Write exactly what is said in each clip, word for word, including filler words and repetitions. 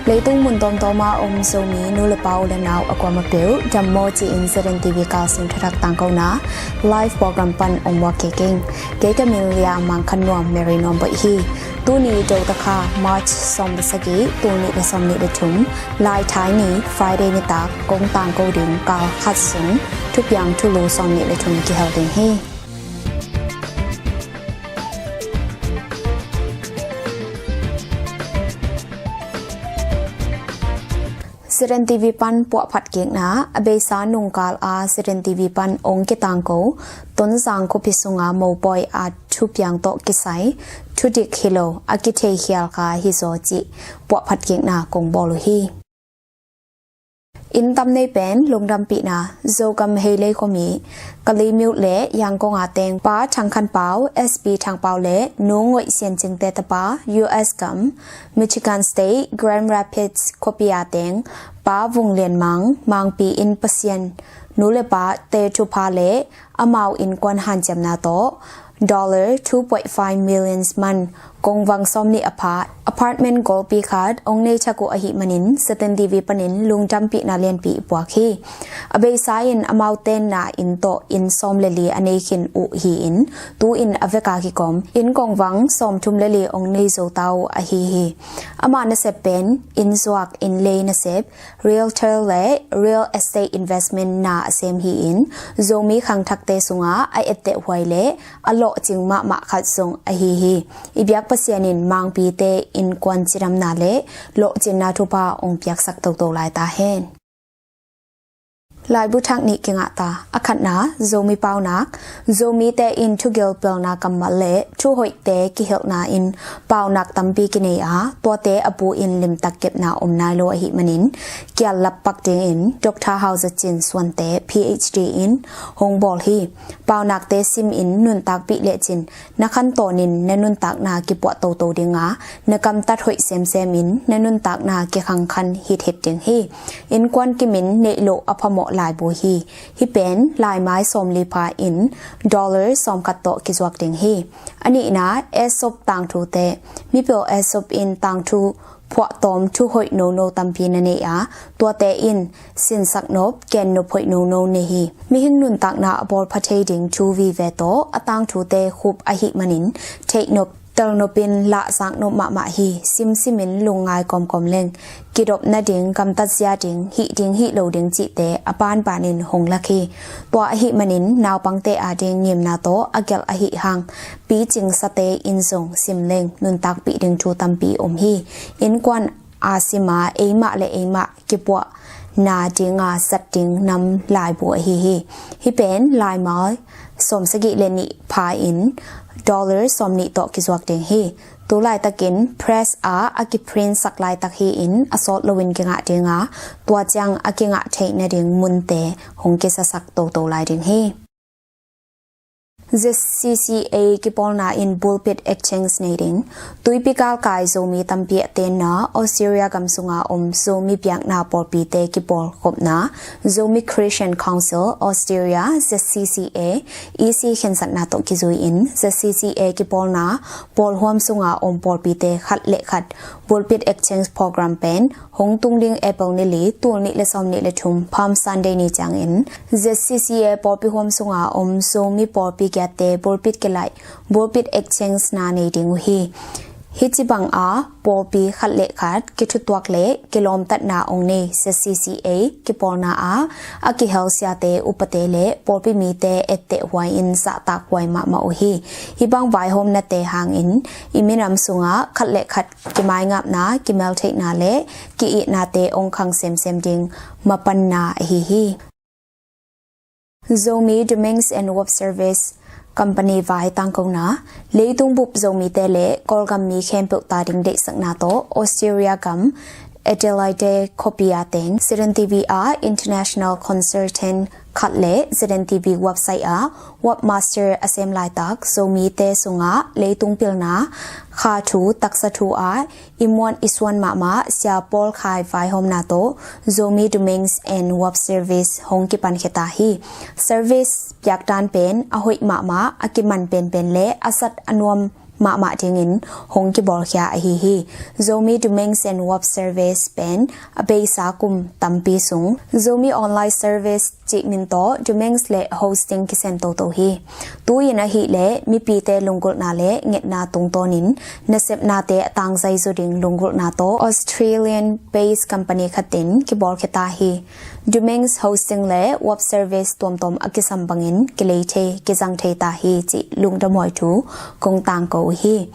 Leitung mun tawmtawm a om Zomi nu le pa u le nau a kuamah peuh dammaw ci-in Z N T V kalsung thuthak tangkona live program pan ong muak kik ing. Kei ka min Lia Mang Khan Nuam, Mary Nuam Boih hi. Tuni Dotakha March sawm le sagih, tul nih le sawm nih le thum, Laithai ni Friday nitak kong tangko ding kal khat sung thupiang thulu sawm nih le thum kihel ding hi. Z N T V pan puahphat kikna, a beisa nungkal a Z N T V pan ong kitangko Tonzang khuapi sunga mopawi a thupiang tawh kisai thudik hi lo a kithei khial kha hi zaw cih puahphat kikna kong bawl uh hi. Inn tam nei pen lungdampihna. Zogam Heilei khuami Kalaymyo le Yangon a teng Pa Thang Khan Pau, S P Thang Pau le Nu Ngoih Sian Cingte tapa, U S gam Michigan State Grand Rapids khuapi a teng Pa Vung Lian Mang, Mangpi in Pasian nu le pate thupha le amau innkuan hanciamna tawh dollar two point five million man kongvang sawm nih a pha apartment golpi khat ong nei thak uh ahih manin Z N T V panin lungdampihna lianpi i puak hi. A beisa in amau tenna inn tawh inn sawm le li a nei khin uh hi-in, tu-in a veka kikom inn kongvang sawmthum le li ong nei zo ta uh ahi hi. Ama nasep pen inn zuak, inn lei nasep, realtor le real estate investment na a sem hi-in, Zomi khangthakte sungah a ettehhuai le a lawhcing mahmah khat zong ahi hi. I biak Pasian in Mangpite innkuan cidamna le lawhcinna thupha ong piaksak toto lai ta hen. Laibu thak nih kingah ta. A khatna, Zomi paunak. Zomite in thugil pelna kammal le thuhoihte kihilhna in paunak tampi kinei a, tuate a pu in limtak kepna om nai lo ahih manin, kial lappak dingin Doctor Hau Za Cin Suante P H D in hong bawl hi. Paunakte sim in nuntakpih lecin na khantawnin na nuntakna kipuah toto ding a, na kamtat hoih semsem in na nuntakna kikhangkhan hithit ding hi. Innkuan kimin neih loh a phamawh laibu hi. Hih pen laimai sawmli pha in dollar sawmkhat tawh kizuak ding hi. A nihna, Aesop tangthute. Mipil Aesop in tangthu phuahtawm thu hoih nono tampi na nei a, tuate in sinsak nop, gen nop hoih nono nei hi. Mihing nuntakna a bawlpha thei ding thu vive tawh a tangthute khup ahih manin, theih nop, tel nop in lahsak nop mahmah hi. Simsim in lungngai kawmkawm leng, kidop nading, gamtat zia ding, hih ding hih lo ding cihte a banbanin hong lak hi. Tua ahih manin naupangte ading ngimna tawh a gelh ahih hang, picingsate in zong sim leng nuntakpih ding thu tampi om hi. Innkuan a sima eimah le eimah kipuahna dinga zat ding nam laibu ahi hi. Hih pen laimai sawmsagih le nih pha in dollar sawmnih tawh kizuak ding hi. Tu laitakin press ah a kiprint sak laitak hi-in a sawt loin kingah dinga, tua ciang a kingah theih nading munte hong kisasak toto lai ding hi. Z C C A kipawlna in Pulpit Exchange nei ding. Tuipi galkai Zomi tampi a tenna Australia gam sunga om Zomi biakna pawlpite kipawlkhopna, Zomi Christian Council Australia, Z C C A, E C khensatna tawh kizui-in Z C C A kipawlna pawlhuam sunga om pawlpite khat le khat Pulpit Exchange Program pen hong tung ding April ni li, tul nih le sawmnih le thum, Palm Sunday ni ciangin Z C C A pawlpi huam sunga om Zomi pawlpi kiatte pulpit kilaih, Pulpit Exchange na nei ding uh hi. Hih ci banga pawlpi khat le khat kithutuak le kilawmtatna ong nei Z C C A kipawlna ah a kihel siate, upate le pawlpi mite ettehhuai in zahtakhuai mahmah uh hi. Hih bang vaihawmnate hangin i minam sungah khat le khat kimaingapna, kimeltheihna le ki-ihnate ong khang semsem ding mapanna ahi hi. Zomi Domains and Web Service Company vai tangkona. Leitung bup Zomite le Kawlgam mi khempeuh ta ding deihsakna tawh Australia gam Adelaide khuapi a teng Z N T V ah international consultant khat le Z N T V website ah webmaster a sem laitak Zomite sungah leitung pilna, kha thu, taksa thu ah i muan i suan mahmah Sia Paul Khai vaihawmna tawh Zomi Domains and Web Service hong kipankhia ta hi. Service piaktan pen a hoih mahmah, a kiman penpen le a zat a nuam mahmah dingin hong kibawlkhia ahi hi. Zomi Domains and Web Service pen a beisa kum tampi sung Zomi Online Service cih min tawh domains le hosting kisen toto hi. Tu-in ahih leh mipite lunggulhna le ngetna tungtawnin nasepnate a tangzai zaw ding lunggulhna tawh Australian based company khatin kibawlkhia ta hi. Domains hosting le web service tuamtuam a kisam bangin kilei thei, kizang thei ta hi cih lungdamhuai thu kong tangko uh hi.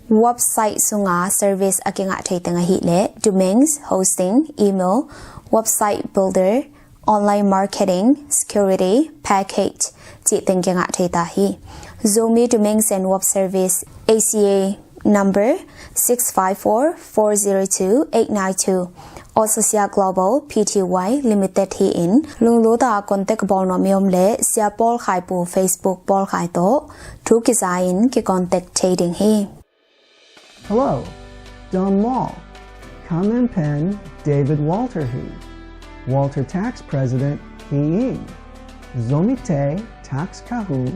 Website sunga service a kingah thei teng ahih leh domains hosting, email, website builder, online marketing, security, package cih teng kingah thei ta hi. Zomi Domains and Web Service, A C A number six five four, four zero two, eight nine two. Austrasia Global Pty Limited hi-in lunglut a contact bawl nuam i om leh Sia Paul Khai Pu Facebook pawl khai tawh thu kiza-in kicontact thei ding hi. Hello, Dom Mall. Kamen pen David Walter hi. Walter Tax President hi-in. Zomite tax kahu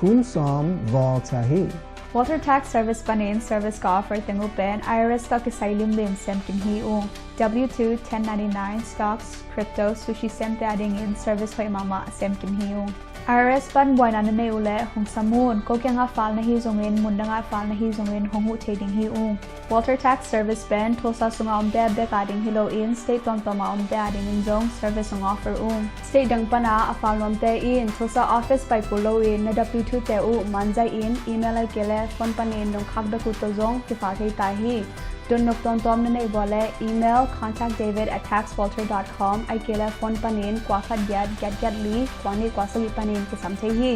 kum sawm Walter hi. Walter Tax Service panin service ka offer teng uh pen I R S tawh kisai limlim sem khin hi ung. W two, ten ninety-nine, stocks, crypto, sushi semte adingin service hoih mahmah sem khin hi ung. I R S pan buaina na nei uh leh hong sam un. Ko kiangah file na hi zongin, mun dangah file na hi zongin hong huh thei ding hi ung. Walter Tax Service pen Tulsa sungah omte bek ading hi loin state tuamtuamah omte adingin zong service hong offer ung. State dang pana a file nuamte in Tulsa office pai kul loin na W two te uh manzai-in email ahih kei leh phone panin nong khakdak uh tawh zong kifile thei ta hi. Donnop tuamtuam na neih uh leh email contact david at tax walter dot com ahih kei leh phone panin kua khat giat giat giat li kua nih kua sagih panin kisam thei hi.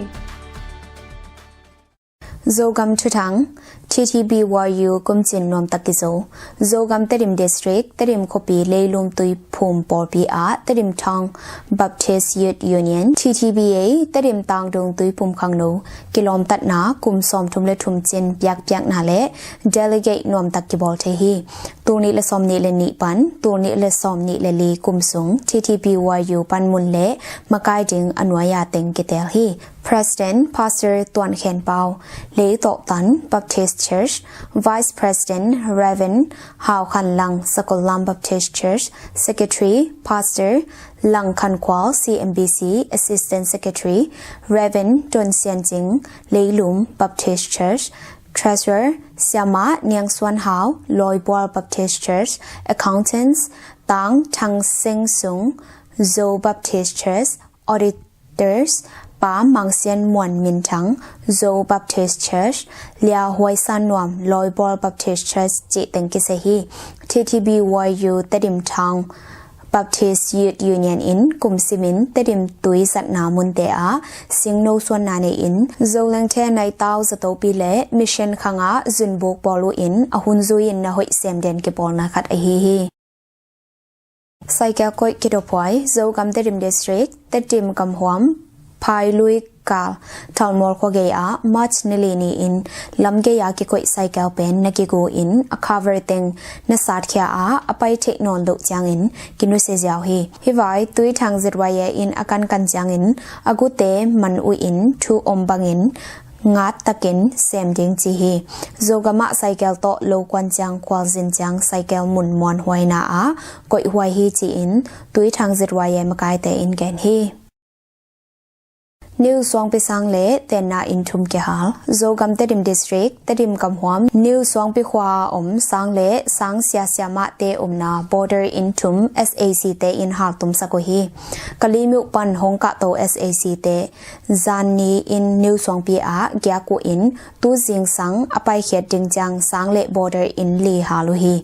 Zogam thuthang. T T B Y U kumcin nuamtak kizo. Zogam Tedim District, Tedim khuapi Leilum Tuiphum pawlpi ah Tedim Town Baptist Youth Union, T T B A, Tedim Tangdung Tuiphum khangno kilawmtatna kum sawmthum le thum cin piakpiakna le delegate nuamtak kibawl thei hi. Tul nih le sawmnih le nih pan tul nih le sawmnih le li kum sung T T B Y U panmun le makai ding a nuai-a teng kiteel hi. President Pastor Tuan Khen Pau, Lei Tawh Tan Baptist Church, Vice President Reverend Hau Khan Lang, Sakollam Baptist Church, Secretary Pastor Lang Khan Kual, C M B C, Assistant Secretary Reverend Don Sian Cing, Leilum Baptist Church, Treasurer Siamah Niang Suan Hau, Lawibual Baptist Church, Accountants Tang Thang Seng Sung, Zo Baptist Church, Audit Ters, Pa Mang Sian Muan Min Thang, Zo Baptist Church, Lia Huai San Nuam, Lawibual Baptist Church cih teng kisai hi. T T B Y U Tedim Town Baptist Youth Union in kum simin Tedim tui zatna munte ah singno suanna nei-in Zolengte Naitau Zatopi le Mission khangah zunbuk bawl uh in a hun zui-in na hoih semden kipawlna khat ahi hi. Saikel koih kidophuai. Zogam Tedim District, Tedim gamhuam Phailui kal Thalmual khua gei ah March ni li ni-in lam gei a kikoih saikel pen na kigu in a cover teng na satkhia a a pai theih nawn loh ciangin kinusia ziau hi. Hih vai Tuithang Z Y A in a kankan ciangin a gute man uh in thu om bangin ngat takin sem ding ci hi. Zogam ah saikel tawh lo kuan ciang khualzin ciang saikel mun muanhuaina ah koihhuai hi ci-in Tuithang Z Y A makaite in gen hi. New Suangpi sang le tenna inn thum kihal. Zogam Tedim District, Tedim gamhuam New Suangpi khua a om sang le sang sia siamahte omna border inn thum S A C te in haltumsak uh hi. Kalaymyo pan hong kahto S A C te zan ni-in New Suangpi ah giak uh in tu zingsang a paikhiat ding ciang sang le border inn li hal uh hi.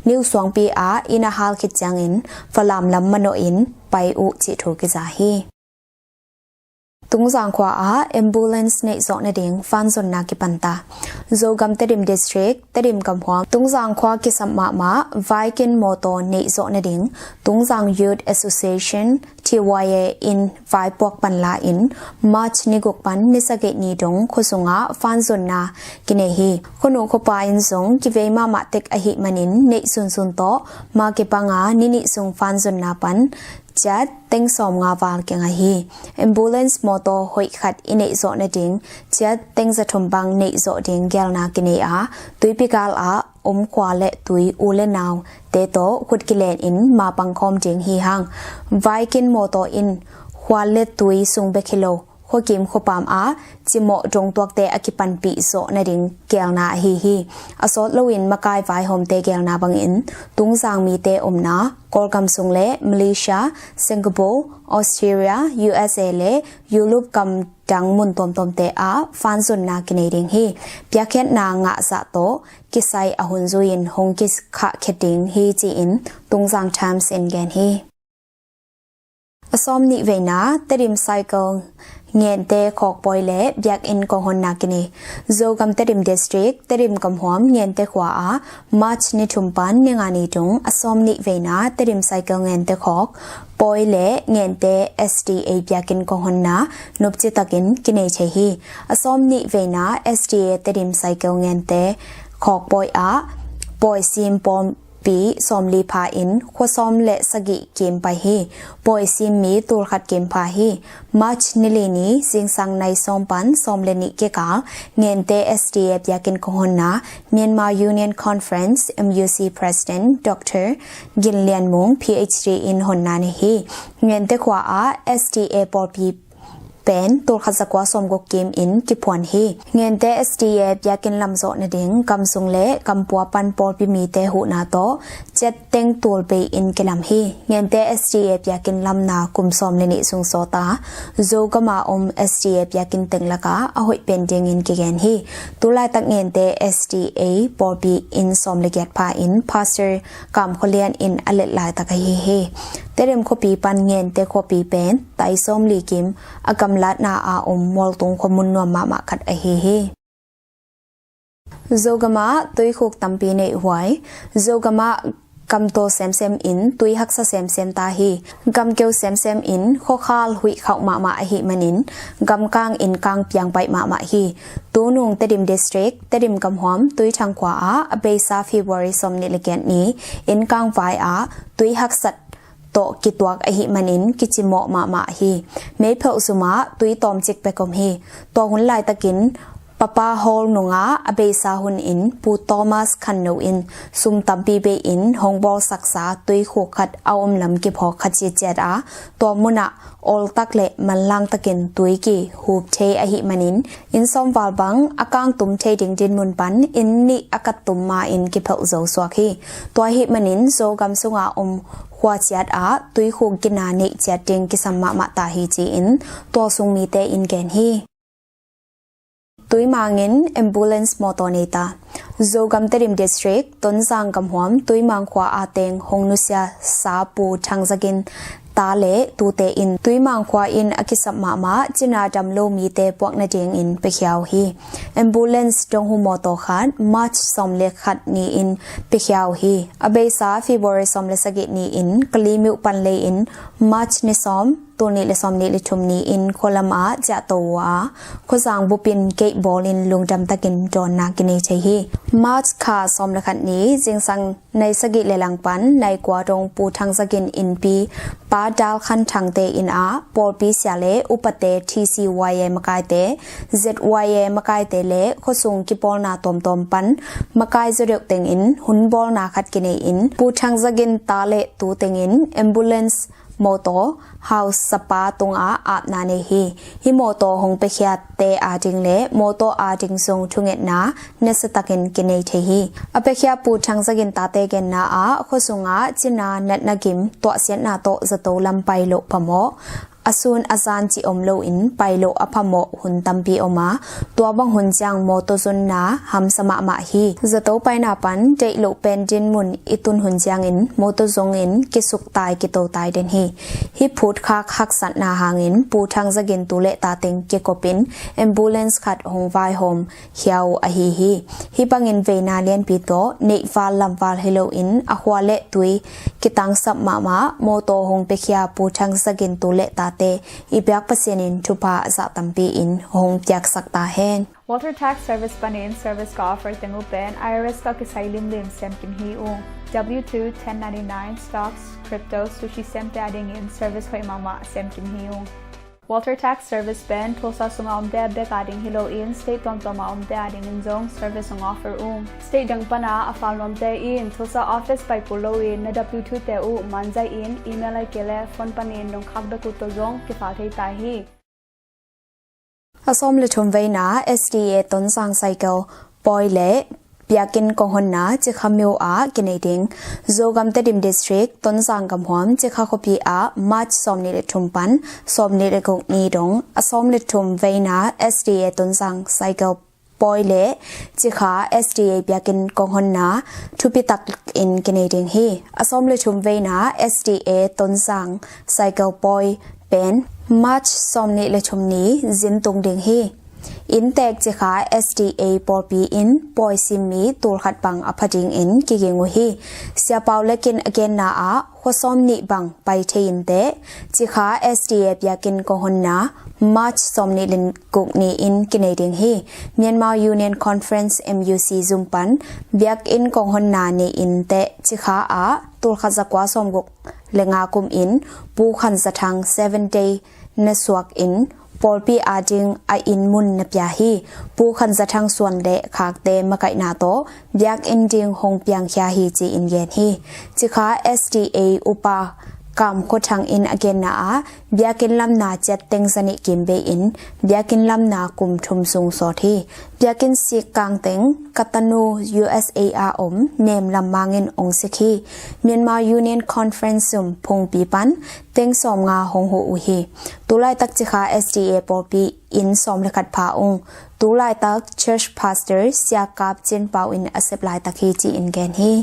New Suangpi ah inn a hal khit ciangin Falam lam manawhin pai uh cih thu kiza hi. Tungzang khua ah ambulance neihzawh nading fanzonna kipanta. Zogam Tedim District, Tedim gamhuam Tungzang khua kisam mahmah Viking mawtaw neihzawh nading Tungzang Youth Association, T Y A in vaipuak panla in March ni guk pan ni sagih ni dong khuasungah fanzonna kinei hi. Khuanu khuapa in zong kivei mahmah tek ahih manin neih sunsun tawh ma kipanga ni nih sung fanzonna pan ciat teng sawmnga val kiang ahi. Ambulance mawtaw hoih khat i neih zawh nading ciat teng zathum bang neih zawh ding geelna kinei a, tuipi gal ah om khua le tui u le naute tawh khut kilen in mapang khawm ding hi hang. Vaikin mawtaw in khua le tui sung bek hi lo, khuakim khuapam ah cimawh dongtuakte a kipanpih zawh nading geelna ahi hi. A sawt loin makai vaihawmte geelna bangin Tungzang mite omna Kawlgam sung le Malaysia, Singapore, Australia, U S A le Europe gam dang mun tuamtuamte ah fanzunna kinei ding hi. Piakkhiatna ngahzah tawh kisai a hun zui-in hong kikhahkhiat ding hi ci-in Tungzang Times in gen hi. A sawm nih veina Tedim Cycle ngente khawkpawi le biakinn kong honna kinei. Zogam Tedim District, Tedim gamhuam ngente khua ah March ni thum pan ni nga ni tung a sawm nih veina Tedim Cycle ngente khawk pawi le ngente S D A biakinn kong honna nopci takin kinei thei hi. A sawm nih veina S D A Tedim Cycle ngente khawkpawi ah pawi sim pawl pi sawmli pha in khua sawm le sagih kim pai hi. Pawi simmi tulkhat kim pha hi. March ni li ni zingsang nai sawm pan sawm le nih kikal ngente S D A biakinn kong honna Myanmar Union Conference M U C President Doctor Gin Lian Mung P H D in honna nei hi. Ngente khua ah S D A pawlpi pen tulkhat zakua sawmguk kim in kiphuan hi. Ngente S D A biakinn lamzawh nading gamsung le gampua pan pawlpi mite huhna tawh ciat teng tul bei in kilam hi. Ngente S D A biakinn lamna kum sawm le nih sung sawta Zogama om S D A biakinn teng laka a hoih pen dingin kigen hi. Tulaitak ngente S D A pawlpi in sawm le giat pha in Pastor Kam Khua Lian in a let laitak ahi hi. Tedim khuapi pan ngente khuapi pen tai sawmli kim a gamlatna a om mualtung khuamun nuam mahmah khat ahi hi. Zogam ah tuikhuk tampi neih huai. Zogam ah gamtaw semsem in tui haksa semsem ta hi. Gamkeu semsem in khuakhal huih khauh mahmah ahih manin gamkang innkang piang baih mahmah hi. Tunung Tedim District, Tedim gamhuam Tuithang khua ah a beisa February sawmnih le giat ni innkang vai ah tui haksat tawh kituak ahih manin kicimawh mahmah hi. Meiphelh zum ah tui tawmcik bek om hi. Tua hun laitakin Papa Hall nungah a beisa hunin Pu Thomas Khanno in sum tampi bei in hong bawlsaksa tuikhuk khat a om lam kiphawk kha ciatciat a, tua munah awltak le manlangtakin tui kihup thei ahih manin inn sawmval bang a kangtum thei ding dinmun pan inn nih a kattum ma-in kiphelh zo suak hi. Tua ahih manin Zogam sunga om khua ciat ah tuikhuk gina neih ciat ding kisam mahmah ta hi ci-in tualsung mite in gen hi. Tuimangin ambulance mawtaw nei ta. Zogam Tedim District, Tonzang gamhuam Tuimang khua a teng hong nusia sa Pu Thang Za Gin ta le tute in Tuimang khua in a kisap mahmah cina dam lo mite puak nadingin piakhia uh hi. Ambulance donghu mawtaw khat March sawm le khat ni-in piakhia uh hi. A beisa February sawm le sagih ni-in Kalemyo pan lei-in March ni sawm, tul nih le sawmnih le thum ni-in khualam ah ciahto uh a, khuazang bupin keih bawlin lungdam takin dawnna kinei thei hi. March kha sawm le khat ni zingsang nai sagih le langpan nai kua dong Pu Thang Za Gin innpi Pa Dal Khan Thangte inn ah pawlpi sia le upate T C Y A makaite, Z Y A makaite le khuasung kipawlna tuamtuam pan makai zaw deuh tengin hun bawlna khat kinei in Pu Thang Za Gin ta le tu tengin ambulance mawtaw hausapa tungah apna nei hi. Hih mawtaw hong piakhiate ading le mawtaw ading zong thungetna nasiatakin kinei thei hi. A piakhia Pu Thang Za Gin tate genna ah khuasungah cina natna gim tuahsiatna tawh zato lam pai loh phamawh, a sun a zan cih om loin pai loh a phamawh hun tampi om a, tua bang hun ciang mawtaw zonna hamsa mahmah hi. Zato paina pan deih loh pen dinmun i tun hun ciangin mawtaw zongin kisuktai kitotai den hi. Hih phutkhak haksatna hangin Pu Thang Za Gin tu le ta teng kikopin ambulance khat hong vaihawm khia uh ahi hi. Hih bangin veina lianpi tawh neihval lamval hi loin a khua le tui kitangsap mahmah mawtaw hong piakhia Pu Thang Za Gin tu le ta te i biak Pasian in thupha a zah tampi in hong piaksak ta hen. Walter Tax Service panin service ka offer teng uh pen I R S tawh kisai limlim sem kim hi ung. W two, ten ninety-nine, stocks, crypto, sushi semte a dingin service hoih mahmah sem kim hi ung. Walter Tax Service pen Tulsa sunga omte a bek a ding hi loin state tuamtuam a omte a dingin zong service hong offer ung. State dang pana a file nuamte in Tulsa office pai kul loin na W two te uh manzai in email ahih kei leh phone panin dong khak bek uh tawh zong kifile thei ta hi. A sawm le thum veina S D A Tonzang Cycle pawi le biakinn kong honna Cikha myo ah kinei ding. Zogam Tedim District, Tonzang gamhuam, Cikha khuapi ah March sawmnih le thum pan sawmnih le guk ni dong a sawm le thum veina S D A Tonzang Cycle pawi le Cikha S D A biakinn kong honna thupi takin kinei ding hi. A sawm le thum veina S D A Tonzang Cycle pawi pen March sawmnih le thum ni zin tung ding hi. Inntek Cikha S D A pawlpi in pawi sim mi tulkhat bang a pha dingin kiging uh hi. Sia Pau Lek in a genna ah khua sawmnih bang pai thei inteh Cikha S D A biakinn kong honna March sawmnih le guk ni-in kinei ding hi. Myanmar Union Conference, M U C, zum pan biakinn kong honna ni inteh Cikha ah tulkhat zakua sawmguk le nga kum in Pu Khan Za Thang seven day na suak in pawlpi ading a inn mun na pia hi. Pu Khan Za Thang suan le khakte makaihna tawh biakinn ding hong piangkhia hi ci-in gen hi. Cikha S D A upa Kam Khua Thang in a genna ah biakinn lamna ciat teng zanih kim bei in biakinn lamna kum thum sung sawt hi. Biakinn sik kangteng Katanu U S A a om Nem Lam Mang in ong sik hi. Myanmar Union Conference zum phungpi pan teng sawmnga hong huh uh hi. Tulaitak Cikha S D A pawlpi inn sawm le khat pha ung. Tulaitak Church Pastor Sia Kap Cin Pau in a sep laitak hi ci-in gen hi.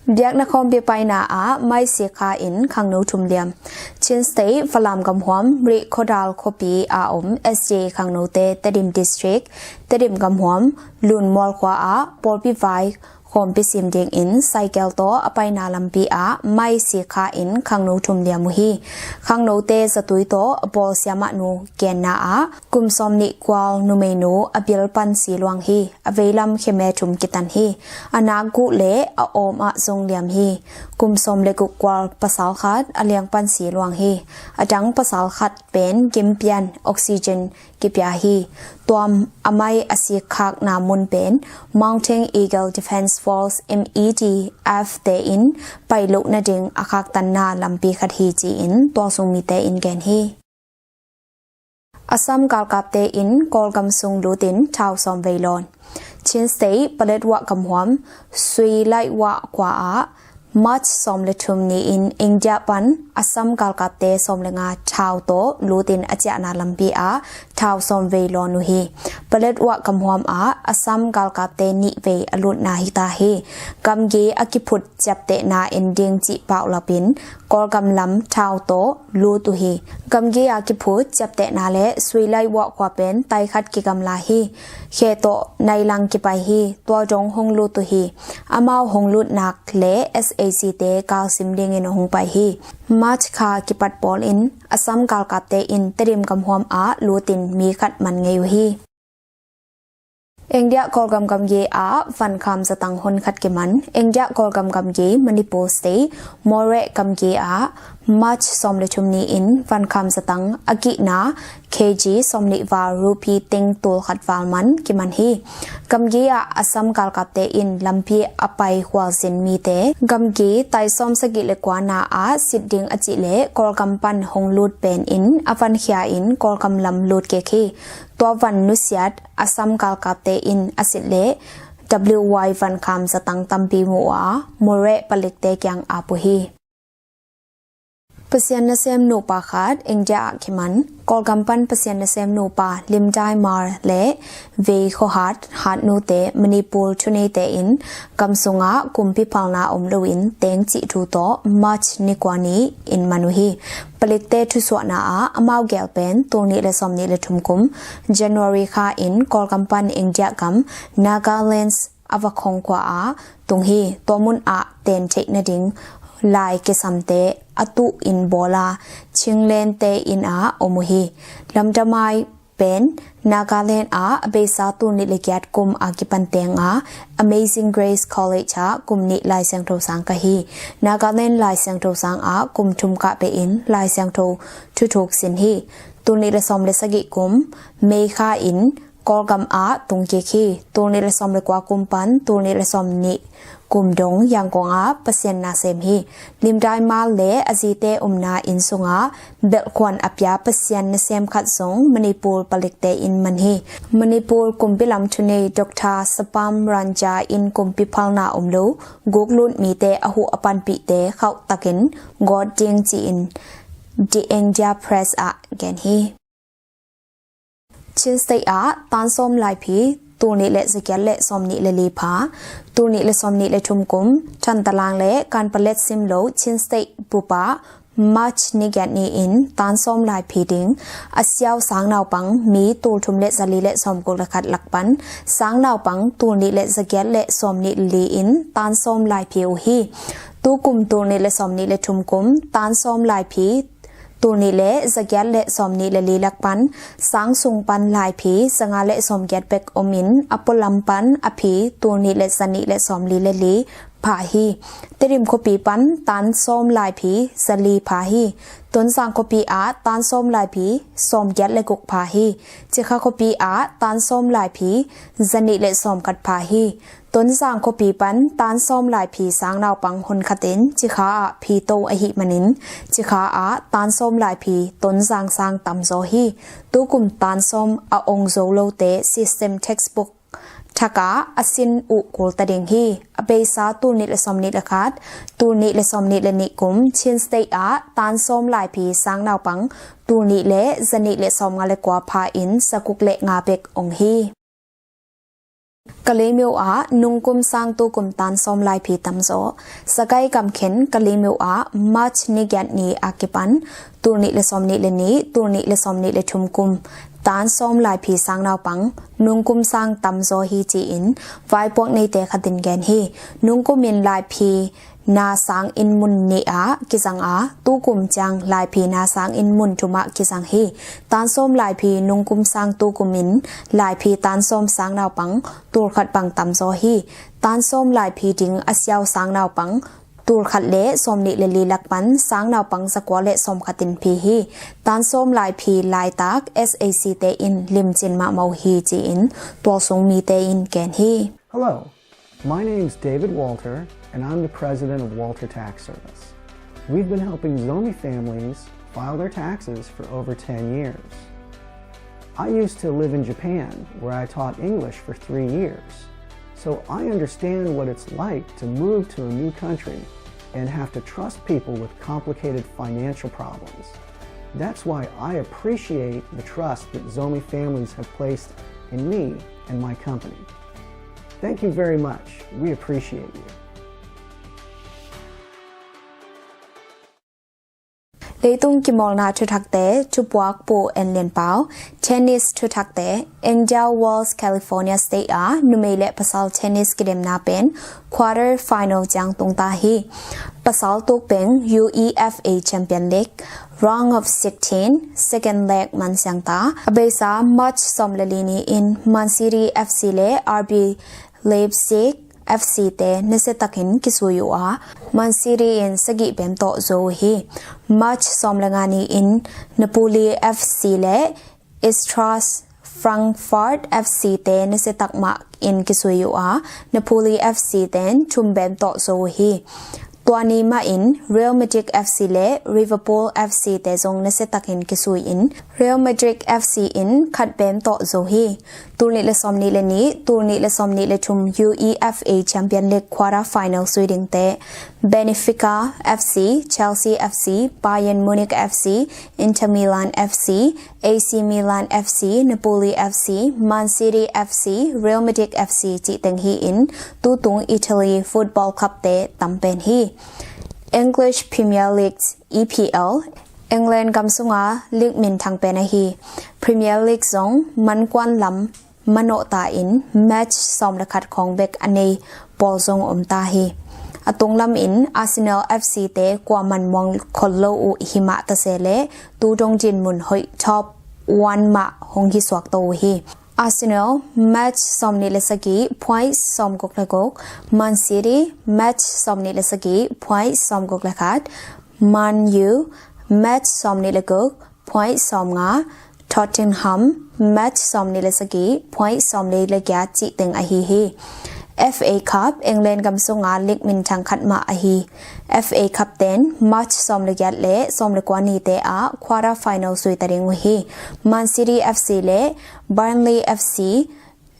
Biakna khawmpi paina ah maisi kha in khangno thum liam. Chin State Falam gamhuam Rih Khodal khuapi a om S D A khangnote Tedim District, Tedim gamhuam Lunmual khua ah pawlpi vai khawmpi sim dingin cycle tawh a paina lampi ah maisi kha in khangno thum liam uh hi. Khangnote zatui tawh a bawlsia mahnu genna ah kum sawmnih kual numeinu a bil pan si luang hi. A veilam kheme thum kitan hi. A nak guh le a awm ah zong liam hi. Kum sawm le guk kual pasal khat a liang pan si luang hi. A dang pasal khat pen gimpian oxygen kipia hi. Tua a mai a sikkhakna mun pen Mountain Eagle Defense Force, M E D F, te in pai loh nading a khaktanna lampi khat hi ci-in tualsung mite in gen hi. Assam galkapte in Kawlgam sung lutin thau sawm vei lawn. Chin State Paletwa gamhuam Suilaihwa khua ah March sawm le thum ni-in India pan Assam galkapte sawm le nga thau tawh lutin a ciahna lampi ah thau sawm vei lawn uh hi. Paletwa gamhuam ah Assam galkapte nih vei a lutna hi ta hi. Gamgi a kiphut ciaptehna en ding cih paulapin Kawlgam lam thau tawh lut uh hi. Gamgi a kiphut ciaptehna le Suilaihwa khua pen tai khat kigamla hi. Khe tawh nai lang kipai hi. Tua dong hong lut uh hi. Amau hong lut nak le S A C te kalsim dingin hong pai hi. March kha kipat pawlin Assam galkapte in Tedim gamhuam ah lutin mi khat man ngei uh hi. India Kawlgam gamgi ah vankham zatang hon khat kiman. India Kawlgam gamgi Manipur State Moreh gamgi ah March sawm le thum ni-in vankham zatang a kihna K G sawmnih val rupee teng tul khat val man kiman hi. Gamgi ah Assam galkapte in lampi a pai hualzin mite gamgi tai sawm sagih le kuana ah sit ding a cih leh Kawlgam pan hong lut pen in a vankhia in Kawlgam lam lut kik hi. Tua van nusiat Assam galkapte in a sit leh W Y vankham zatang tampi mu uh a Moreh palikte kiang ap uh hi. Pasian nasem nupa khat India ah kiman. Kawlgam pan Pasian nasem nupa Limdai Mar le Vei Khohat Hatnute Manipur thuneite in gam sungah kumpi phalna om loin teng cih thu tawh March ni kua ni in man uh hi. Palikte thusuahna ah amau gel pen tul nih le sawmnih le thum kum January kha in Kawlgam pan India gam Nagaland a va khong khua ah tung hi. Tua mun ah ten theih nading lai kisamte a tuh in bawl a, Chinglente inn ah om uh hi. Lamdamai pen Nagaland ah a beisa tul nih le giat kum a kipan teng ah Amazing Grace College ah kum nih Lai Siangtho sang ka hi. Nagaland Lai Siangtho sang ah kum thum kah peh in Lai Siangtho thuthuk sin hi. Tul nih le sawm le sagih kum May kha in Kawlgam ah tung kik hi. Tul nih le sawm le kua kum pan tul nih le sawm nih kum dong Yangon ah Pasian na sem hi. Limdai Mal le a zite omna inn sungah belhkhuan a pia Pasian nasem khat zong Manipur palikte in man hi. Manipur kumpi lam thunei Doctor Sapam Ranja in kumpi phalna om lo guk lut mite a huh a panpihte khauh takin gawt ding ci-in The India Press ah gen hi. Chin State ah tan sawm laiphi tul nih le zagiat le sawm nih le li pha, tul nih le sawm nih le thum kum Thantalang le Kanpalet sim lo Chin State bup ah March ni giat ni in tan sawm laiphi ding a siau sang naupang mi tul thum le zali le sawm guk le khat lak pan sang naupang tul nih le zagiat le sawm nih le li in tan sawm laiphi uh hi. Tu kum tul nih le sawm nih le thum kum tan sawm laiphi tul nih le zagiat le sawm nih le li lak pan sang sung pan laiphi zanga le sawm giat bek om in a pualam pan a phi tul nih le zanih le sawm li le li pha hi. Tedim khuapi pan tan sawm laiphi zali pha hi. Tonzang khuapi ah tan sawm laiphi sawm giat le guk pha hi. Cikha khuapi ah tan sawm laiphi zanih le sawm khat pha hi. Tonzang khuapi pan tan sawm laiphi sang naupang hun khat in Cikha ah phi to ahih manin Cikha ah tan sawm laiphi Tonzang sang tamzaw hi. Tu kum tan sawm a ong zo lote system textbook thak ah a sin uh kul ta ding hi. A beisa tul nih le sawm nih le khat, tul nih le sawm nih le nih kum Chin State ah tan sawm laiphi sang naupang tul nih le zanih le sawm nga le kua pha in za guk le nga bek ong hi. Kalaymyo ah nungkum sang tu kum tan sawm laiphi tamzaw. Sagaing gamkhen Kalaymyo ah March ni giat ni a kipan tul nih le sawm nih le nih, tul nih le sawm nih le thum kum tan sawm laiphi sang naupang nungkum sang tamzaw hi ci-in vaipuak neite khat in gen hi. Nungkum in laiphi na sang inn mun nih ah kizang a, tu kum ciang laiphi na sang inn mun thum ah kizang hi. Tan sawm laiphi nungkum sang tu kum in laiphi tan sawm sang naupang tul khat bang tamzaw hi. Tan sawm laiphi ding a siau sang naupang tul khat le sawm nih le li lak pan sang naupang za kua le sawm khat in phi hi. Tan sawm laiphi laitak S A C te in limcin mahmah uh hi ci-in tualsung mite in gen hi. Hello, my name's David Walter, and I'm the president of Walter Tax Service. We've been helping Zomi families file their taxes for over ten years. I used to live in Japan, where I taught English for three years. So I understand what it's like to move to a new country and have to trust people with complicated financial problems. That's why I appreciate the trust that Zomi families have placed in me and my company. Thank you very much. We appreciate you. Leitung kimawlna thuthakte, thupuak Pu En Lian Pau, tennis thuthakte, Angel Walls California State ah numei le pasal tennis kidemna pen quarter final ciang tung ta hi. Pasal tuk peng U E F A Champion League round of sixteen second leg man siang ta. A beisa March sawm le li ni in Man City F C le R B Leipzig F C te nasia takin kisui uh a, Man City in sagih bem tawh zo uh hi. March sawm le nga ni in Napoli F C le Eintracht Frankfurt F C te nasia tak mah in kisui uh a, Napoli F C ten thum bem tawh zo uh hi. Tua ni mah in Real Madrid F C le Liverpool F C te zong nasia takin kisui in Real Madrid F C in khat bem tawh zo hi. Tul nih le sawm nih le nih, tul nih le sawm nih le thum U E F A Champion League quarter final sui dingte Benfica F C, Chelsea F C, Bayern Munich F C, Inter Milan F C, A C Milan F C, Napoli F C, Man City F C, Real Madrid F C cih teng hi in tutung Italy Football Club te tam pen hi. English Premier League, E P L, England gam sunga league minthang pen ahi. Premier League zong mankuan lam manawh ta in match sawm le khat khawng bek a nei pawl zong om ta hi. a tunglam in Arsenal F C te kuaman muang khol lo uh hi mah ta se leh tu dong dinmun hoih top one mah hong hi suak to uh hi. Arsenal match sawmnih le sagih point sawmguk le guk, Man City match sawmnih le sagih point sawmguk le khat, Man U match sawmnih le guk point sawmnga, Tottenham match sawmnih le sagih point sawmli le giat cih teng ahi hi. F A Cup, England gam sunga league minthang khat mah ahi F A Cup ten match sawm le giat le sawm le kua nite ah quarter final sui ta ding uh hi. Man City F C le Burnley F C,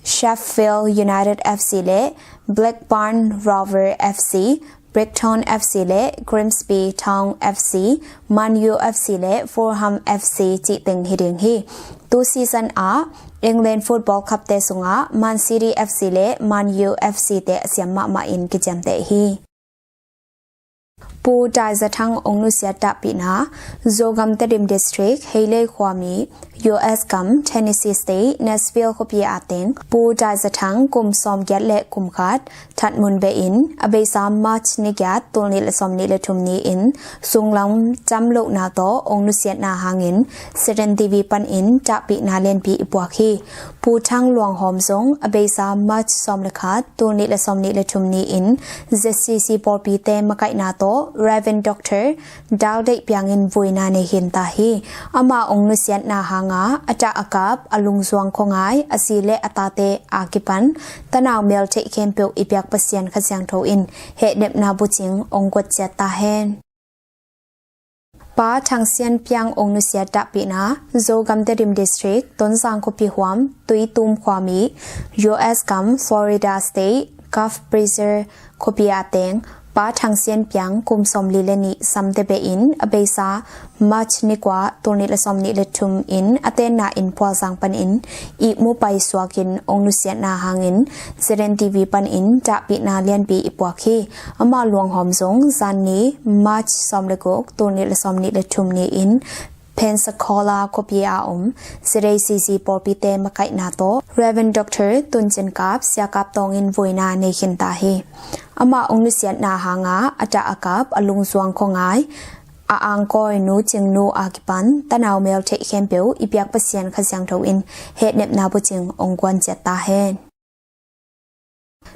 Sheffield United F C le Blackburn Rovers F C, Brighton F C le Grimsby Town F C, Man U F C le Fulham F C cih teng hi ding hi. Tu season ah England Football Cup te sungah Man City F C le Man U F C te a siam mahmah in kiciamteh hi. Pu Dai Za Thang ong nusiat dahpihna, Zogam Tedim District, Heilei khuami, U S gam, Tennessee State, Nashville khuapi a teng Pu Dai Za Thang kum sawm giat le kum khat, thatmun beh in, a beisa March ni giat, tul nih le sawm nih le thum ni in, sunglam cam lohna tawh ong nusiatna hangin, Seren T V panin dahpihna lianpi i puak hi. Pu Thang Luang Hawm zong a beisa March sawm le khat, tul nih le sawm nih le thum ni in Z C C pawlpite makaihna tawh Reverend Doctor Dal Deih Piang in vuina nei khin ta hi. Amah ong nusiatna hanga a tah a kap, a lungzuang khuangai, a si le a tate a kipan tanau mel theih khempeuh i biak Pasian Kha Siangtho in hehnepna bucing ong guat ciat ta hen. Pa Thang Sian Piang ong nusiat dahpihna, Zogam Tedim District, Tonzang khuapi huam, Tuitum khuami, U S gam, Florida State, Gulf Breeze khuapi a teng Pa Thang Sian Piang kum sawmli le nih samte beh in a beisa March ni kua, tul nih le sawm nih le thum in a tenna in Pualzang panin ihmu pai suakin ong nusiatna hangin Seren T V panin dahpihna lianpi i puak hi. Amah luanghawm zong zanni March sawm le guk, tul nih le sawm nih le thum ni in Pensacola khuapi a om Seren C C pawlpite makaihna tawh Reverend Doctor Tun Cin Kap, Sia Kap Tawng in vuina nei khin ta hi. Amah ong nusiatna hanga a tah a kap, a lungzuang khuangai, a angkawi Nu Cing Nu a kipan tanau mel theih khempeuh i biak Pasian Kha Siangtho in hehnepna bucing ong guan ciat ta hen.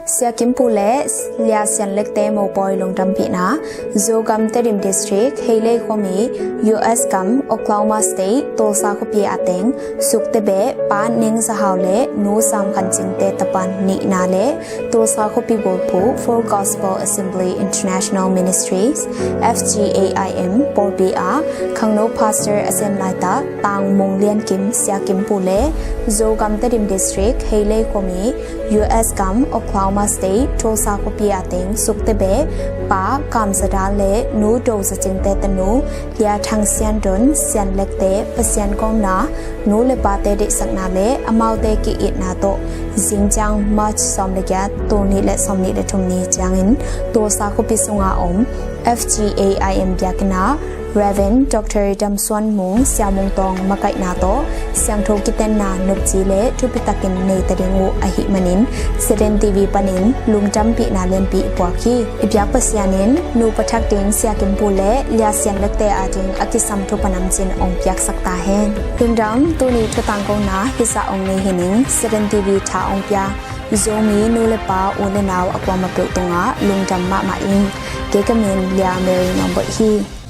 Sia Kim Pu le Lia Sian Lekte mopawi lungdampihna, Zogam Tedim District, Heilei khuami, U S gam, Oklahoma State, Tulsa khuapi a teng Sukte beh Pa Ning Za Hau le Nu Sam Khan Cingte tapa nihna le Tulsa khuapi bulphuh Full Gospel Assembly International Ministries, F G A I M, pawlpi a khangno pastor a sem laitak Tang Mung Lian Kim, Sia Kim Pu le Zogam Tedim District, Heilei khuami, U S gam, Oklahoma State, Tulsa khuapi a teng Sukte beh Pa Kam Za Dal le Nu Do Za Cingte tanu Lia Thang Sian Don, Sian Lekte, Pasian kawmna, nu le pate deihsakna le amaute ki-itna tawh zingciang March sawm le giat, tul nih le sawm nih le thum ni ciangin Tulsa khuapi sunga om F G A I M biakinn ah Reverend Doctor Dam Suan Mung, Sia Mung Tawng makaihna tawh siangtho kitenna nopci le thupi takin nei ta ding uh ahih manin Seren T V panin lungdampihna lianpi i puak hi. I biak Pasian in nupa thak ding Sia Kim Pu le Lia Sian Lekte a ding a kisam thupha namcin ong piaksak ta hen. Lungdam. Tuni thutangkona hizah ong nei hi ning. Seren T V tha ong pia Zomi nu le pa, u le nau a kuamah peuh tungah lungdam mahmah ing. Kei ka min Lia Mary Nawngboih hi.